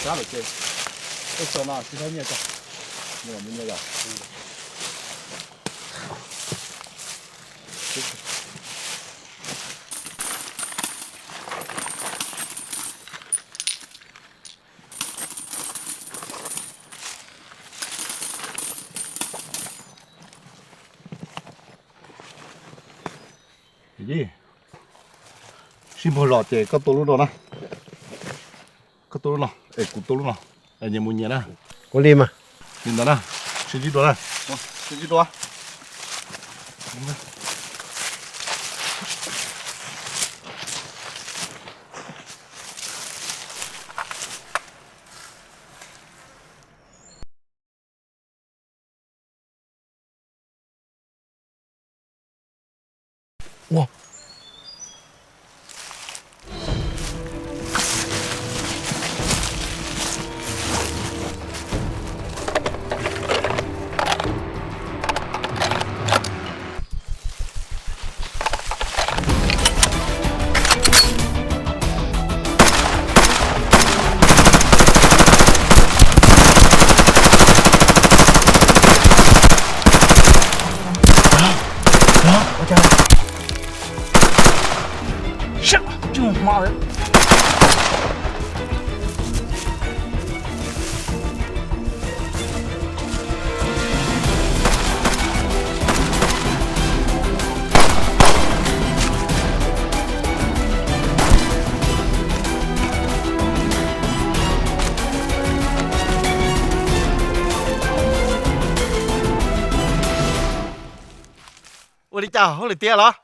Tab lawm ces, ej, tso no sib hlab nyiaj tso. Nyiaj los muaj nyiaj yom. Sib npaug los ces koj tua lub no na. Koj tua lub no es kuv tua lub no, es nyias mus nyias na. Ua li mas. Li ntawd na, sib ntsib dua na. Sib ntsib dua. Ua, ua li cas hauj lwm tiag los?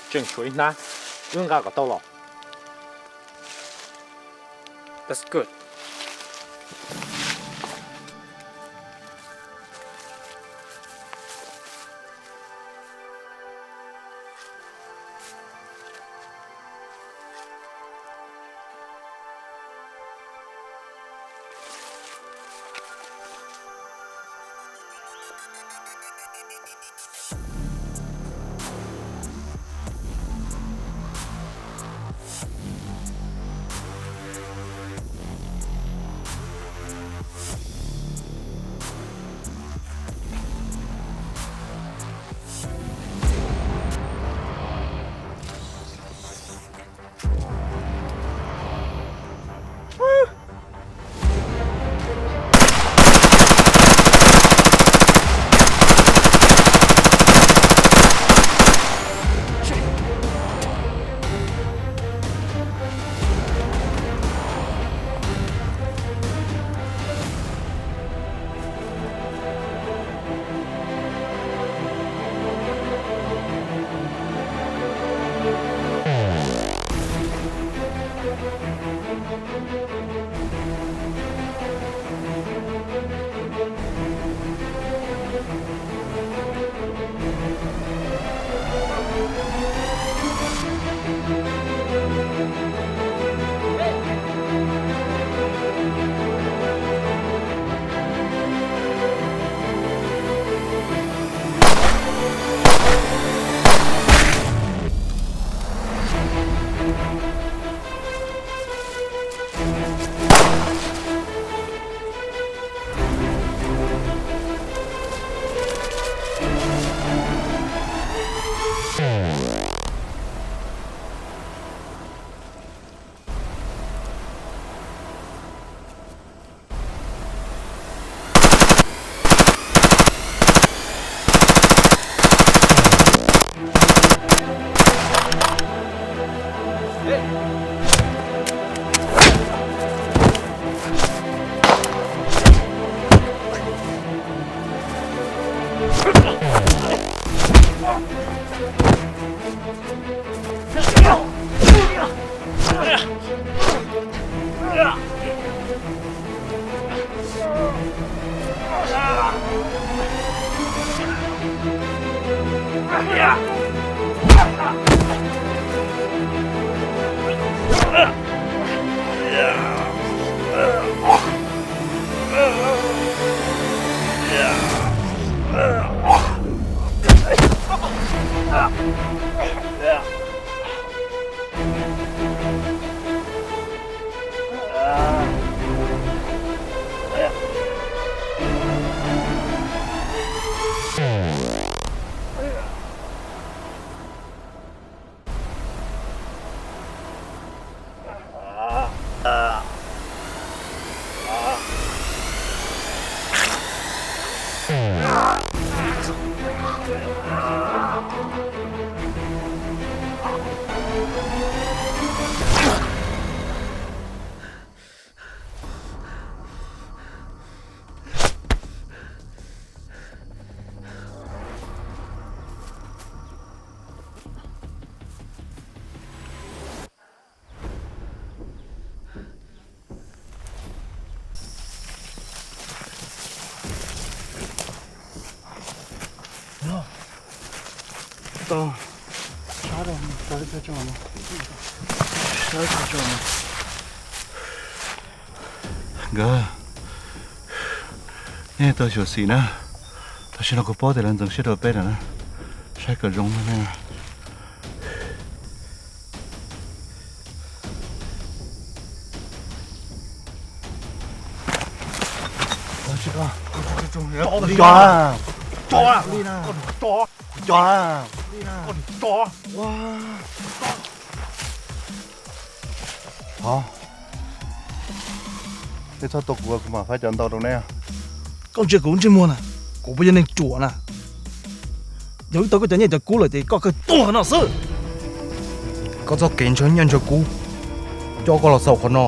Tseem tshuav ib hnab, wb nqa kom tau los. That's good. Tau, sab, sab, sab, sab. Nkawd, nej tau xyuam xim na. Tam sim no kuv paub tias lawv ntxeev siab rau peb lawm na. Saib kom zoo na. Li na. Li na. Li na. Hov, nej txhob tua kuv, kuv mam faib cov ntau rau nej. Koj ntsia kuv lub ntsej muag na, kuv puas yog neeg ruam na? Yog wb tau koj cov nyiaj cov kub lawm ces koj kawg tuag no xwb. Koj txoj kev ntshaw nyiaj ntshaw kub coj koj los xaus qhov no.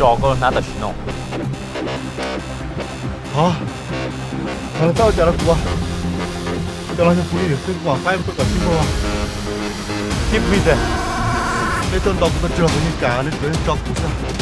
Tso koj hnab tam sim no. Hov, hov tau cas los kuv, cov los yog kuv li xwb, kuv mam faib tuaj kom tib nkaus. Tib vij tias nej tuaj ntaus kuv tau tsis los kuv yeej kam, nej tsuas tso kuv xwb.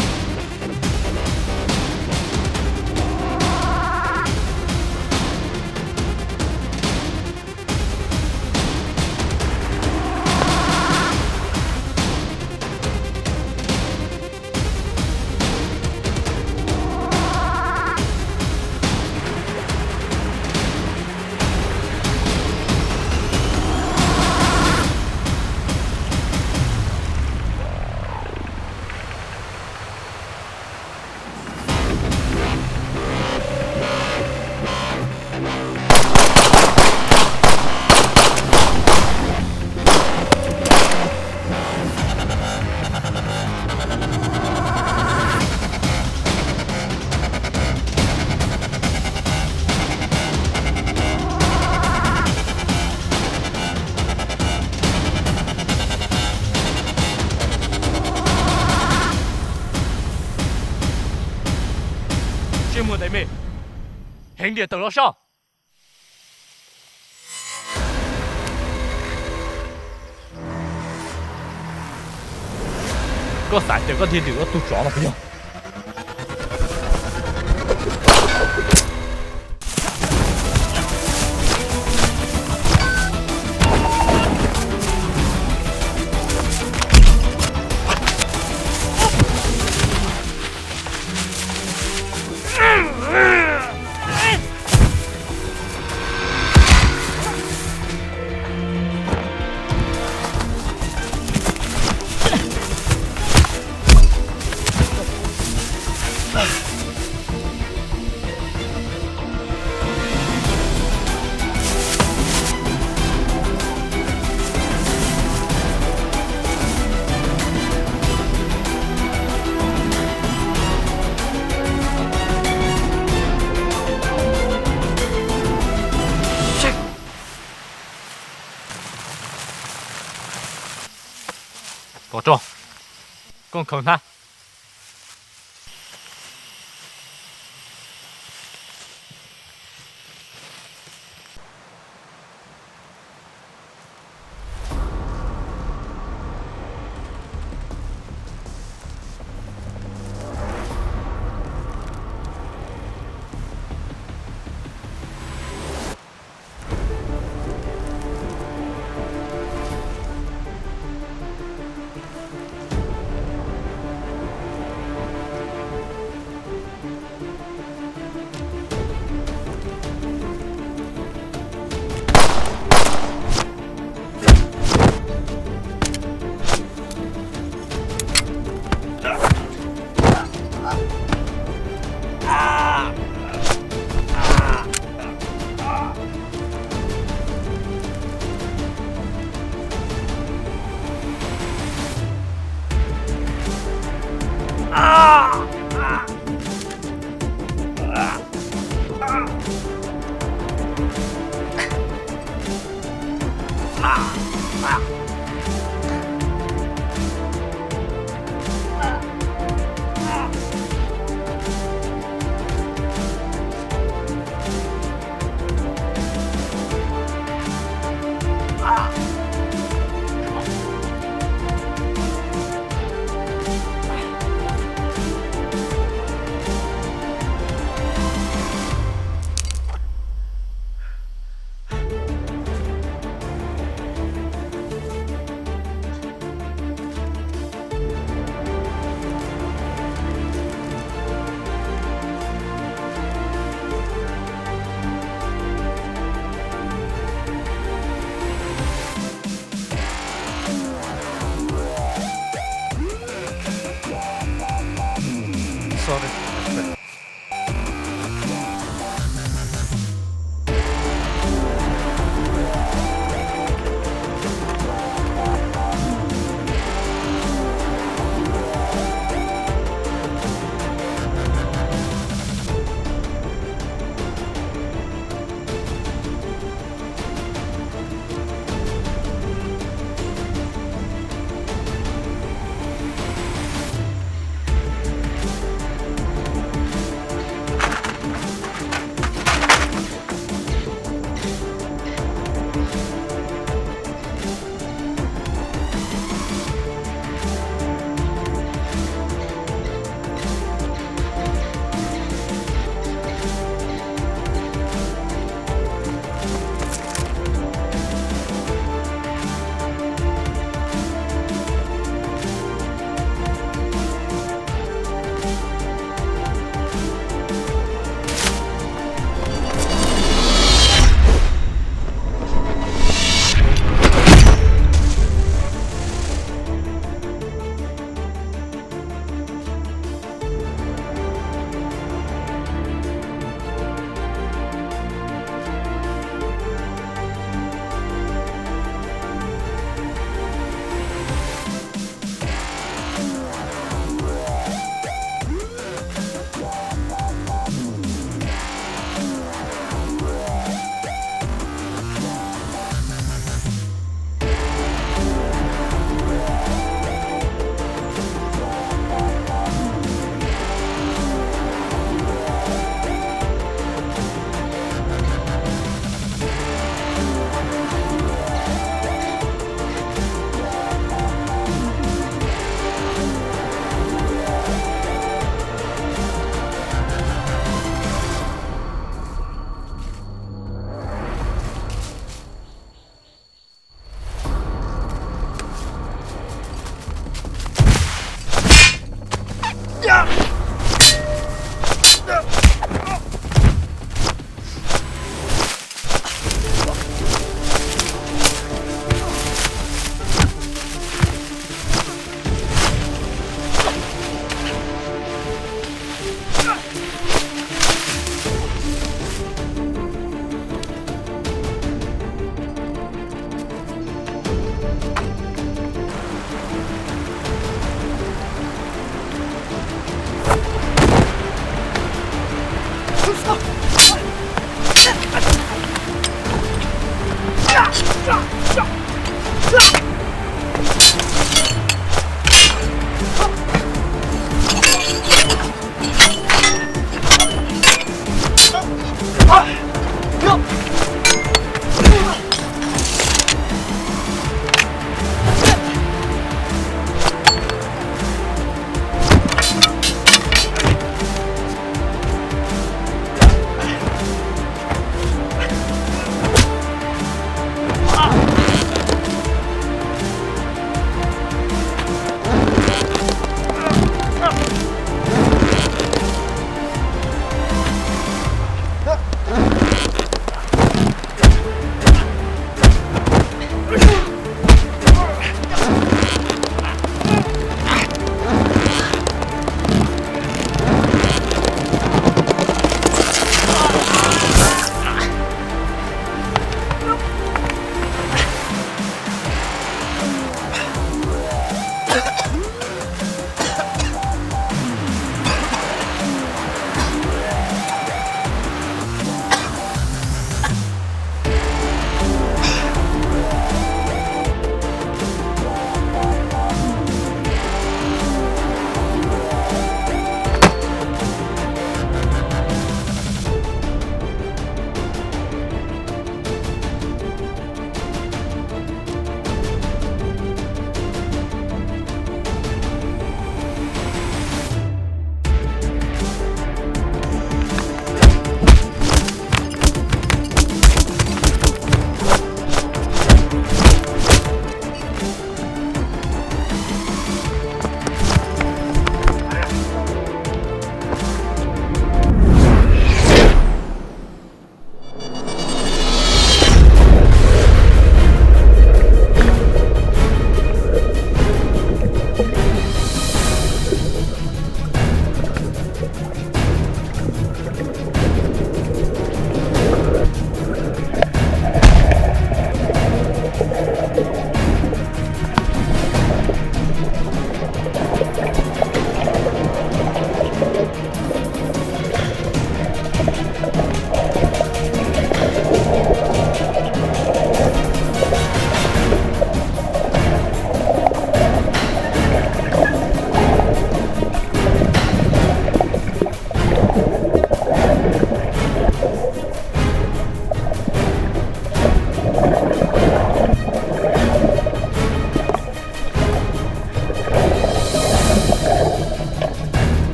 Sib muag tes me, heev tiag tawm los soj. Koj xav tias koj thiaj dim koj tug tsov no puas yog? Pov rog, koj khaws hnab.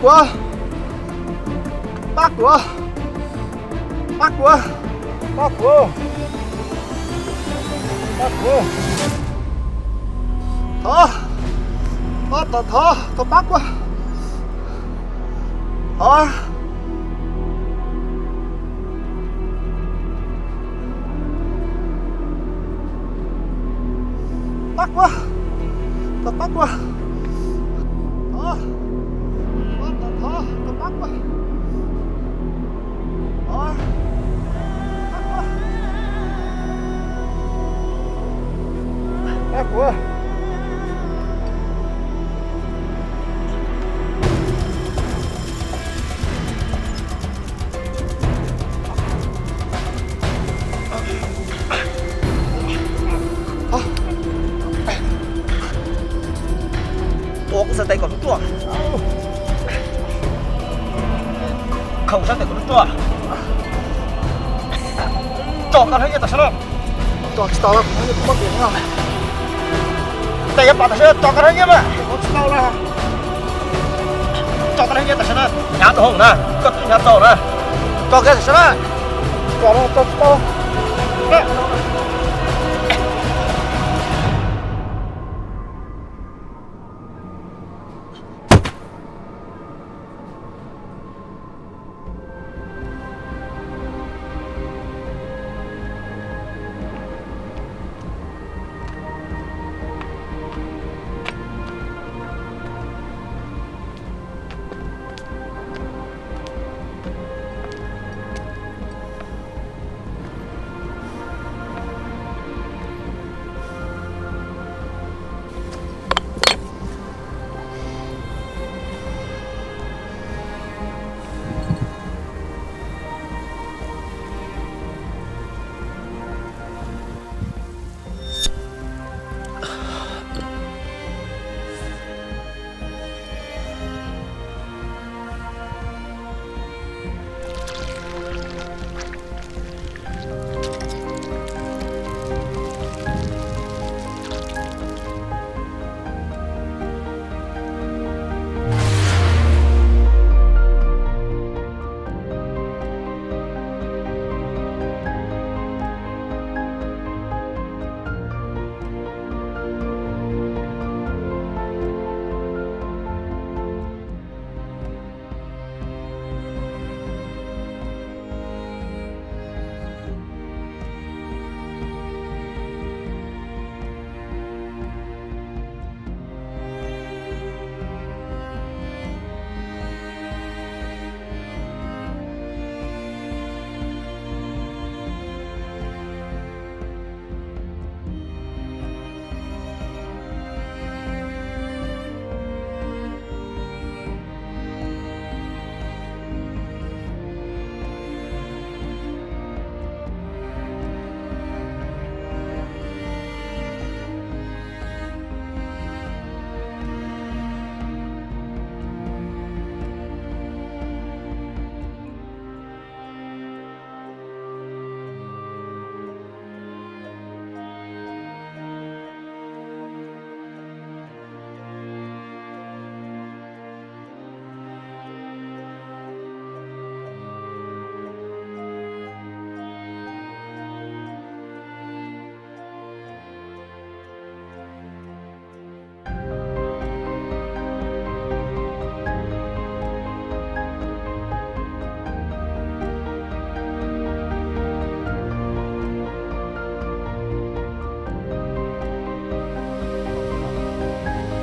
Ua, pab kuv, pab kuv, pab kuv, pab kuv. Thov, thov, thov, thov pab kuv. Thov. Pab kuv, thov pab kuv. Thov, thov, thov pab kuv. Thov, pab kuv. Pab kuv. Ua kuv xav tes kom ruaj ruaj. Khoom sab tes kom ruaj ruaj. Tso koj hleb nyiaj tam sim no. Tso tsis tau, kuv muab nyiaj kuv muab kiag no. Tes yuav pom tam sim no, tso koj hleb nyiaj mas. Kuv tsis tau na. Tso koj hleb nyiaj tam sim no, hnyav tau hauv na, koj twb hnyav tau na. Tso kiag tam sim no. Tso no, tso tsis tau.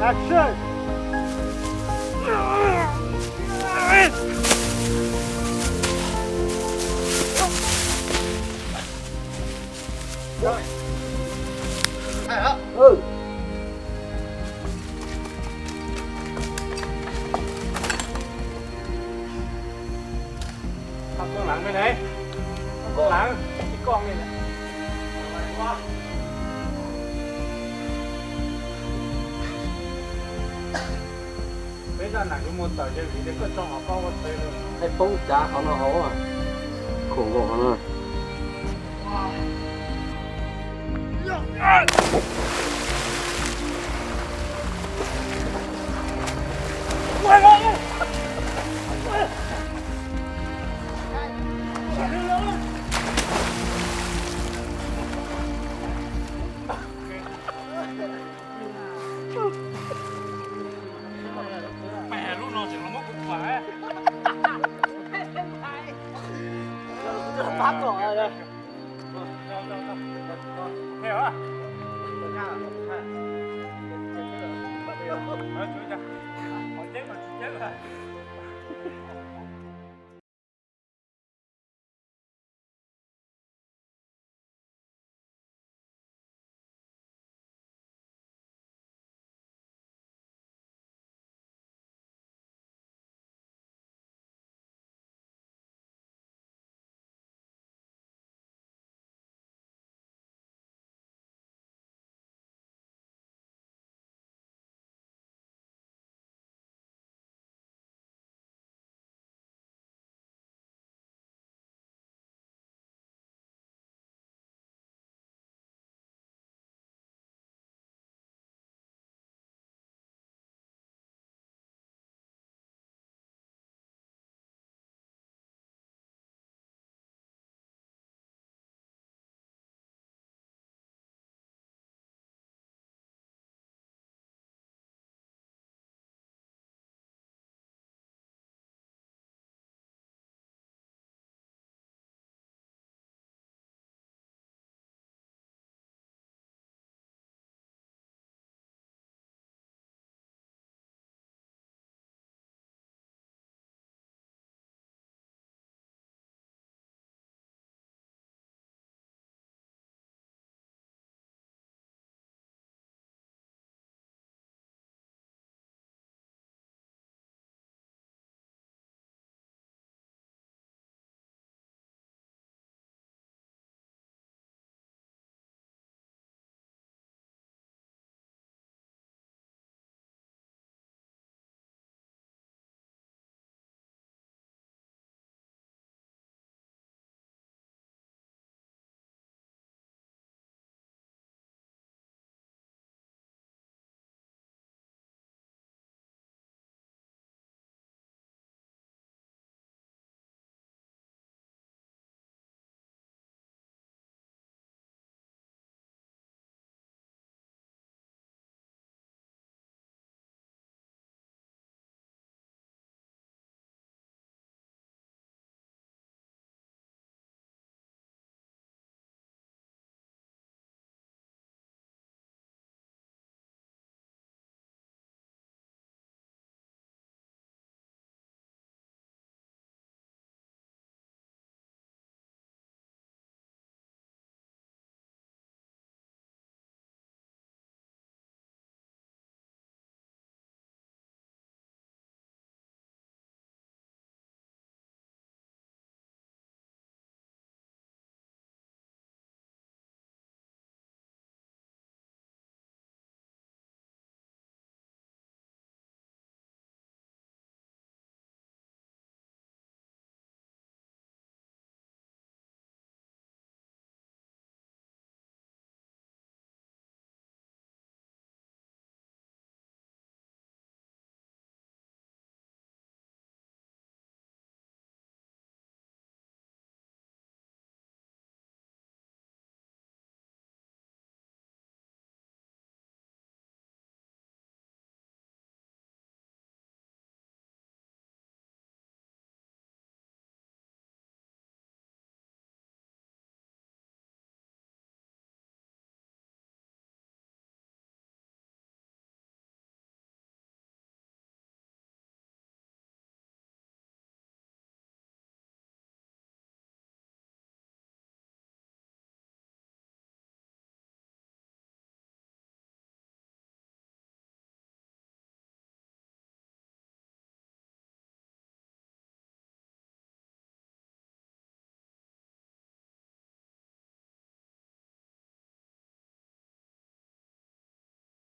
Action! Thov koob lees me ne, thov koob lees ib koj me ne. Peb noj nees yuav muag tawm ces vim tias koj tso hauv koj ua tsev lawm. Peb poob cav qhov no hauv, khoom nkaus qhov no. Kom